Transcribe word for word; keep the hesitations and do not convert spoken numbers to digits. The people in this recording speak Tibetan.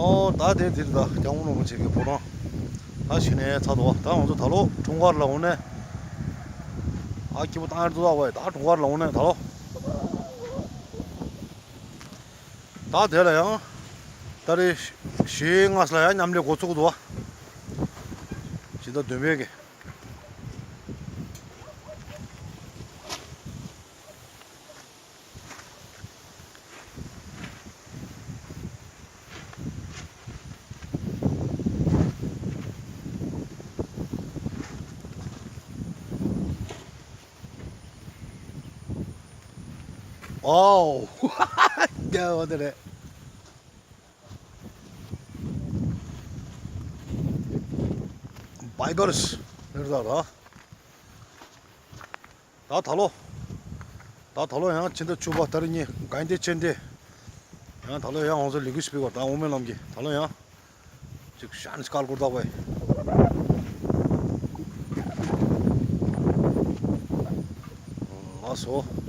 ཨོ་ད་དེ་འདིར་ད་སྐྱབས་མགོན་རིན་པོ་ཆེ་གི་ཕོ་བྲང་། ད་གཞི་ནས་ཚར་འདུག་བ། ད་ང་ཚོ་ད་ལོ་འཁྲུངས་སྐར་ལ་འོང་ནས། ཨ་སྐྱིད་པོ་བཏང་ཡར་འདུག་བ། ད་འཁྲུངས་སྐར་ལ་འོང་ནས་ད་ལོ། ད་དེ་ལ་ཡང་། ད་རེས་གཞིས་ལྔ་ས་ལ་ཡང་མཉམ་ལས་འགོ་ཚུགས་འདུག་བ། སྤྱི་ཟླ་བདུན་པའི་གི། ཨའོ། རྒྱལ་བ་དེ་རེད། བའི་གར་སི་རེད་ད་ར། ད་ད་ལོ། ད་ད་ལོ་ཡང་ཕྱི་ཟླ་བཅུ་པ་ཏ་རིག་གཉིས་གན་དེ་ཆེན་ཏེ། ཡང་ད་ལོ་ཡང་ང་ཚོ་ལི་གུ་སྤི་གོ་ད་འོ་མའི་ལམ་གྱི་ད་ལོ་ཡང་། ཅིག་ཤན་སྐལ་སྐོར་ད་བའི། ལགས་སོ།